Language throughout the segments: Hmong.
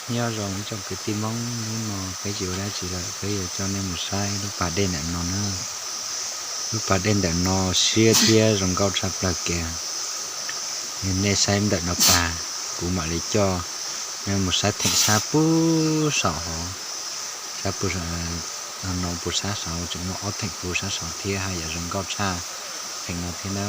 Nyob zoo ib tsoom kwv tij Hmoob, hnub no peb tsis ua dab tsi lawm, peb yuav coj nej mus saib lub pas dej ntawm no na. Lub pas dej ntawm no siab thiab zoo nkauj tshaj plaws kiag. Nej saib ntawm no tag, kuv mam li coj nej mus saib theem sab puag saum hauv, sab puag saum no, puag sab saud tseem muaj ob theem puag sab saud thiab, haj yam zoo nkauj tshaj theem no thiab na.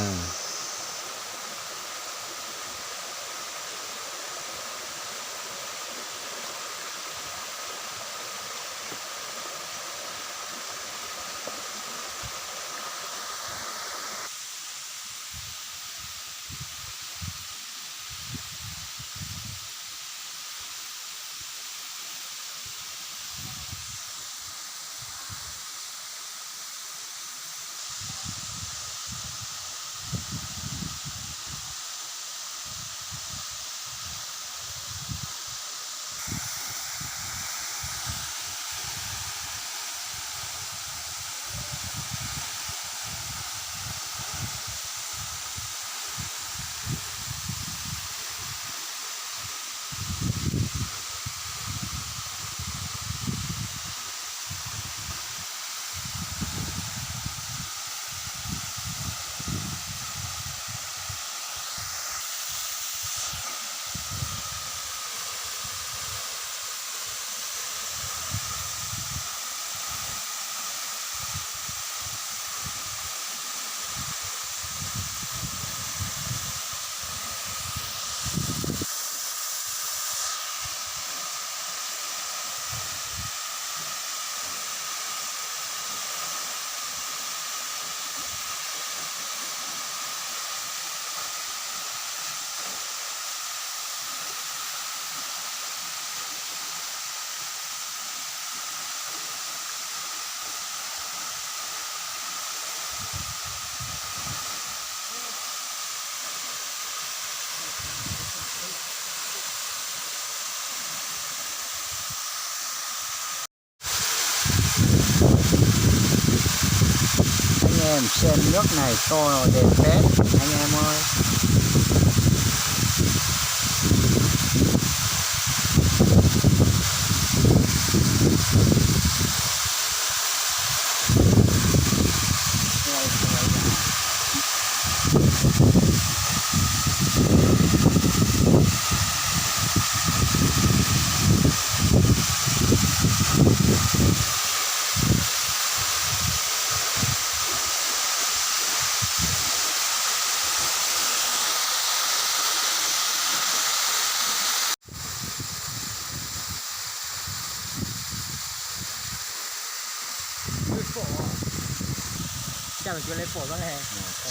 Anh em xem nước này to đẹp phết anh em ơi.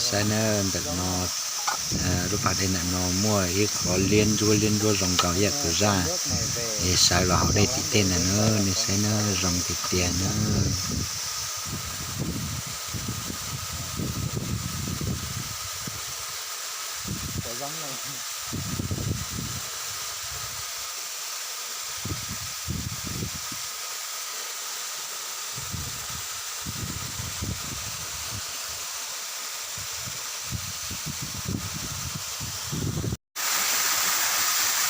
Saib na, ntawm no lub pas dej ntawm no muaj ib qhov liab ntsuab liab ntsuab zoo nkaus ib yam tus zaj, es sawv los hauv dej tim tej ntawd na, nej saib na, zoo tiag tiag na.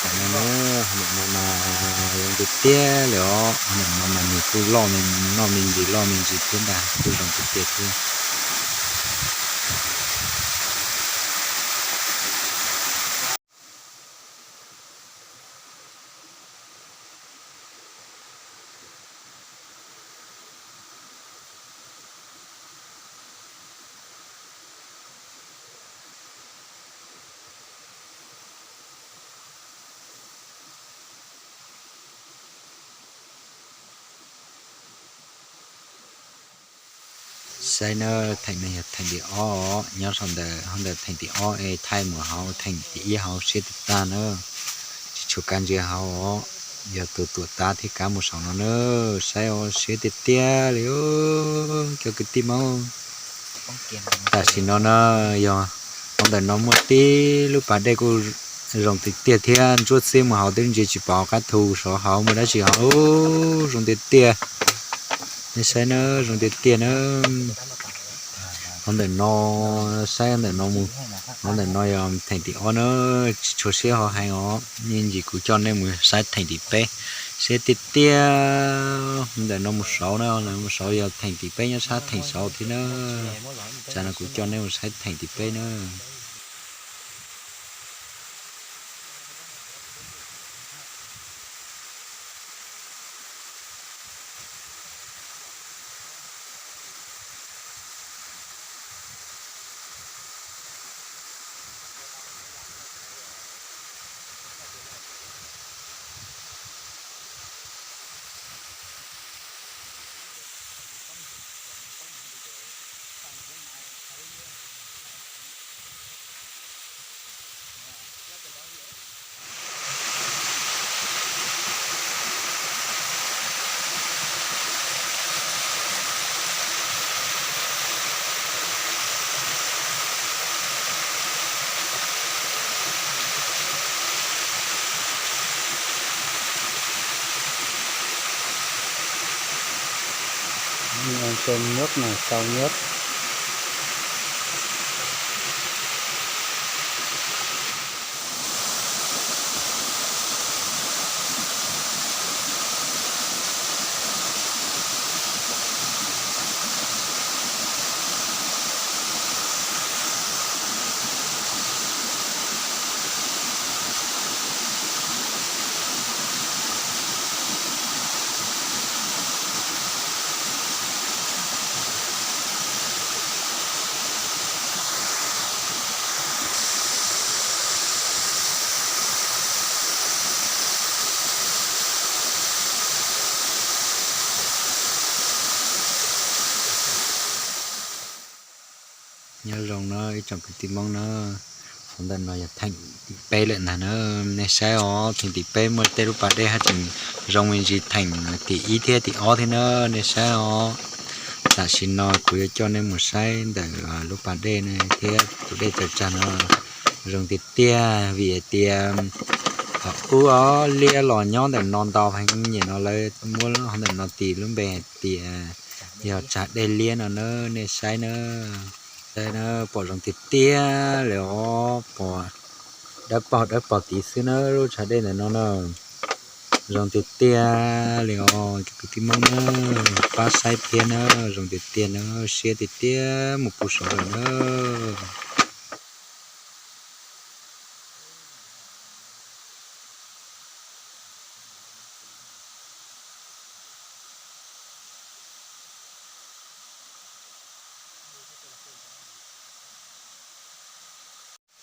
Tam no na, hauv ntawm no mas zoo tiag tiag li os, hauv ntawm no mas nws kuj loj me, noj me ntsis loj me ntsis thiab ntag, kuj zoo tiag tiag thiab. Saib na, theem no yog theem tim ob, nyob saum ntawm hauv ntawm theem tim ob es thaij mus hauv theem tim ib hauv siab tiag tiag na, tsis tshua kav ntsia hauv os, yog tus tuam tab thiaj kav mus saum no na, saib os, siab tiag tiag li cov kwv tij Hmoob. Tam sim no na, yog hauv ntawm no muaj tib lub pas dej kuj zoo tiag tiag thiab, ntsuab xiab mus hauv twb ntsia tsis pom qab thu, sov hauv muaj dab tsi hauv, zoo tiag tiag. Nej saib na, zoo tiag tiag na. Hov ntawm no, saib ntawm no mus, hov ntawm no yog theem tim ob na, tsis tshua siab hov heev os, yeej ntsis kuv coj nej mus saib theem tim peb, siab tiag tiag. Ntawm no mus saud na, mus saud yog theem tim peb nyob sab theem saud thiab na. Tsam no kuv coj nej mus saib theem tim peb na. Ntse nyuab na, sâu nhất. Nyob zoo na ib tsoom kwv tij Hmoob na, hov ntawm no yog theem tim peb lawm ntag na. Nej saib os, theem tim peb muaj tej lub pas dej haj tseem zoo me ntsis theem tim ib thiab tim ob thiab na. Nej saib os, tam sim no kuv yuav coj nej mus saib ntawm lub pas dej thiab tus dej tsaws tsag no zoo tiag tiag vim hais tias thaum ub os liab los nyob ntawm no ntau heev, nim no lawv muab hov ntawm no tis lub npe hais tias yog tsag dej liab no na. Nej saib na, saib na, pom zoo tiag tiag li os, pom dawb paug dawb paug tid xwb na, lub tsag dej ntawm no na. Zoo tiag tiag li os cov kwv tij Hmoob na, pab saib thiab na, zoo tiag tiag na, siab tiag tiag mus puag saud lawm na.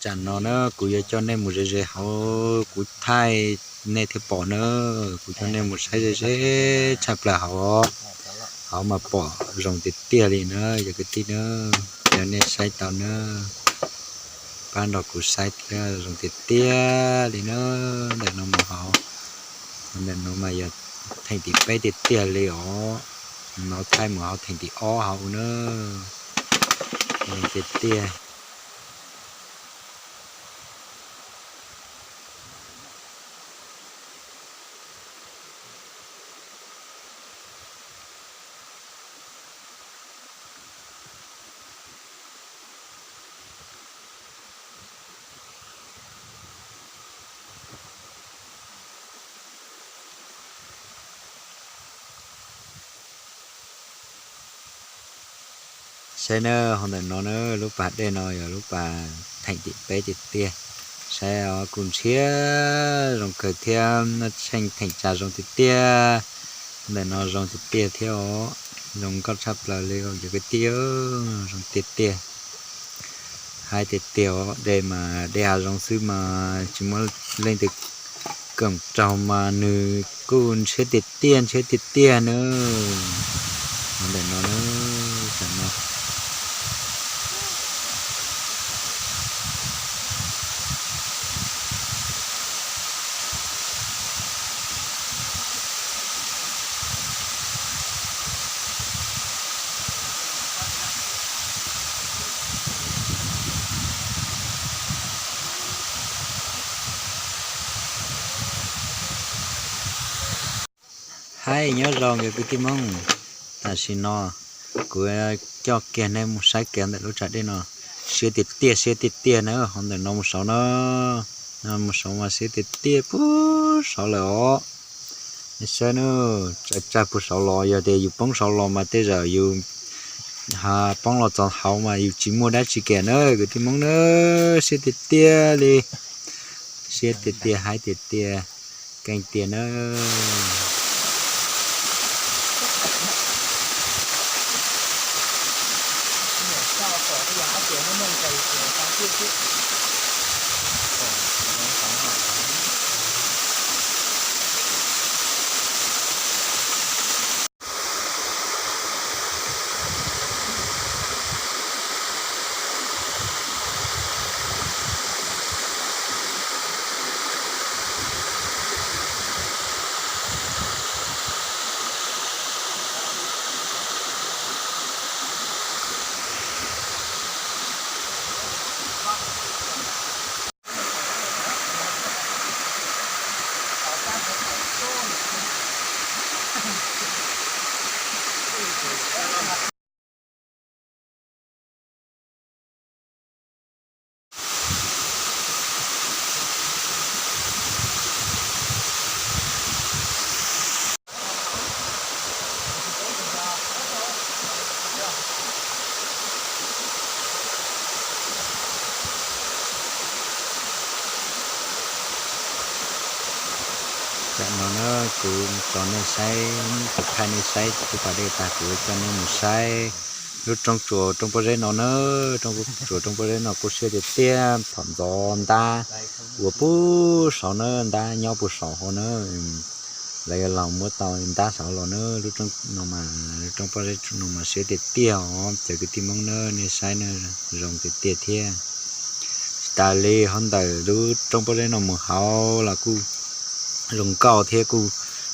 Tsam no na kuv yuav coj nej mus ze ze hauv kuv thaij nej thiaj pom na, kuv coj nej mus saib ze ze tshaj plaws hauv, hauv mas pom zoo tiag tiag li na cov kwv tij na, yog nej saib tau na, pab nrog kuv saib thiab, zoo tiag tiag li na. Ntawm no mus hauv, ntawm no mas yog theem tim peb tiag tiag li os, no thaij mus hauv theem tim ob hauv na, zoo tiag tiag. Saib na, hauv ntawm no na, lub pas dej no yog lub pas theem tim peb tiag tiag. Saib os, kuj ntshiab zoo kawg thiab, noj tsheej theem tsam zoo tiag tiag. Ntawm no zoo tiag tiag thiab os, zoo nkauj tshaj plaws li os cov kwv tij, zoo tiag tiag. Haib tiag tiag os, dej mas dej hav zoov xwb mas tsis muaj leej twg koom raug mas nws kuj ntshiab tiag tiag, ntshiab tiag tiag na. Hauv ntawm no, tam no Haib nyob zoo cov kwv tij Hmoob, tam sim no Kuv coj kiag nej mus saib kiag ntawm lub tshav dej no, siab tiag tiag, siab tiag tiag na, hauv ntawm no mus saud na, mus saud mas siab tiag tiag puag saud lawm os. Nej saib na, tsawg tsawg puag saud los, yog tias yus poob saud los mas tej zaum yus poob los txog hauv mas yus tsis muaj dab tsi kiag na kwv tij Hmoob na, siab tiag tiag li, siab tiag tiag, haib tiag tiag, keej tiag na. Tam no na, kuv tso nej saib, kuv thaij nej saib lub pas dej tag kuv coj nej mus saib lub roob tsuas roob pob zeb no na. Roob tsuas roob pob zeb no kuj siab tiag tiag, thaum ntxov ntab ua puag saud na, ntab nyob puag saud hauv na. Lawv yuav los muab tau ntab saud los na, lub roob no mas, lub roob pob zeb no mas siab tiag tiag os cov kwv tij Hmoob na, nej saib na, zoo tiag tiag thiab. Tsis tas li hauv ntawm lub roob pob zeb no mus hauv los kuj zoo nkauj thiab kuj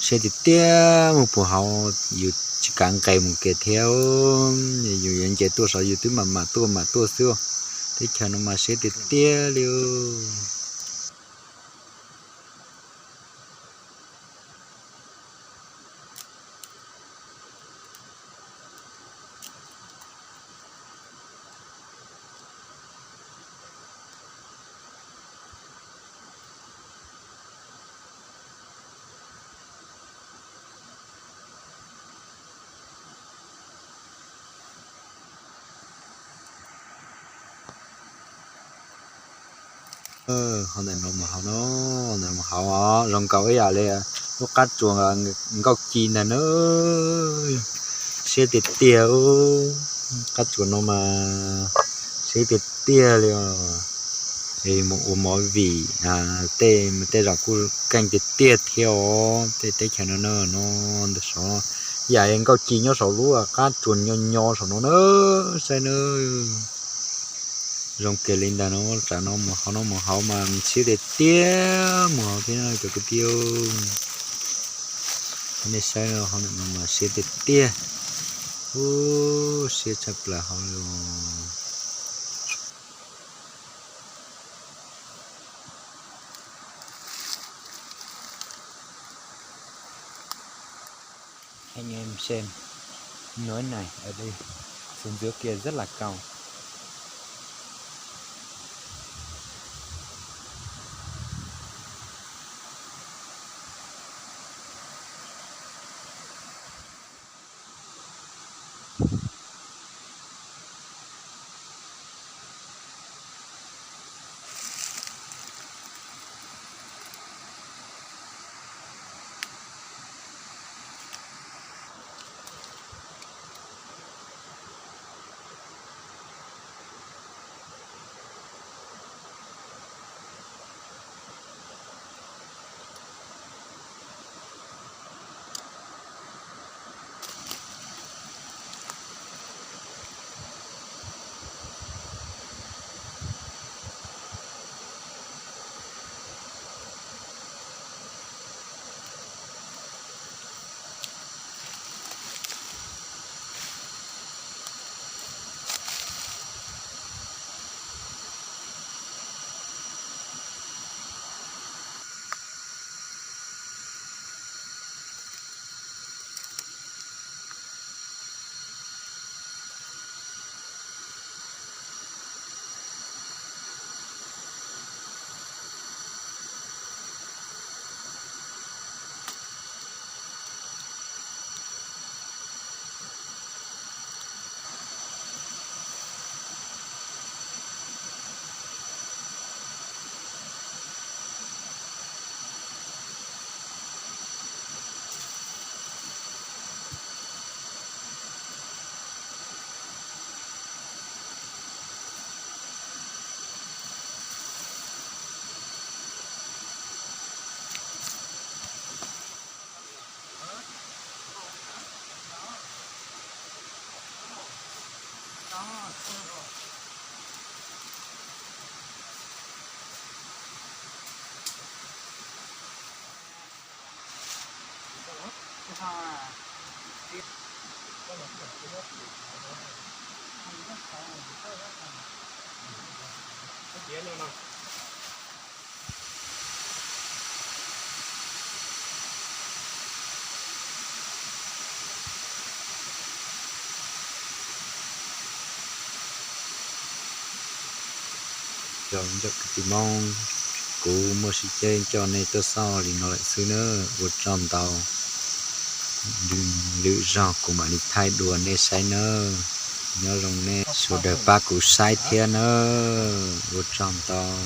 siab tiag tiag, mus puag hauv yus tsis kav nqes mus kiag thiab. Yus yuav nce tuaj saud yus twb mam mam tuaj mam tuaj xwb. Teb chaws no mas siab tiag tiag li. Hauv ntawm no mus hauv no, ntawm mus hauv os, zoo nkaus ib yam li lub qab tsuas nkauj ci ntag na. Siab tiag tiag, qab tsuas no mas siab tiag tiag li os. Mus ua movie tej, tej zaum kuj keej tiag tiag thiab os. Tej teb chaws no na, no ntawm saud yam nkauj ci nyob saum lub qab tsuas nyo nyo saum no na, saib na. Zoo kiag li ntag no, tsam no mus hauv no mus hauv mas siab tiag tiag, mus hauv thiab cov kwv tij. Nej saib no, hauv no mas siab tiag tiag, siab tshaj plaws hauv li os. Anh em xem núi này ở đây, xuống dưới kia rất là cao. Cov kwv tij Hmoob, kuv muaj sib ceg coj nej tuaj xauj li no lawm xwb nawb, ua tsaug ntau. Lwm zaug kuv mam li thaij dua nej saib nawb. Nyob zoo nej sawv daws pab kuv saib thiab nawb, ua tsaug ntau.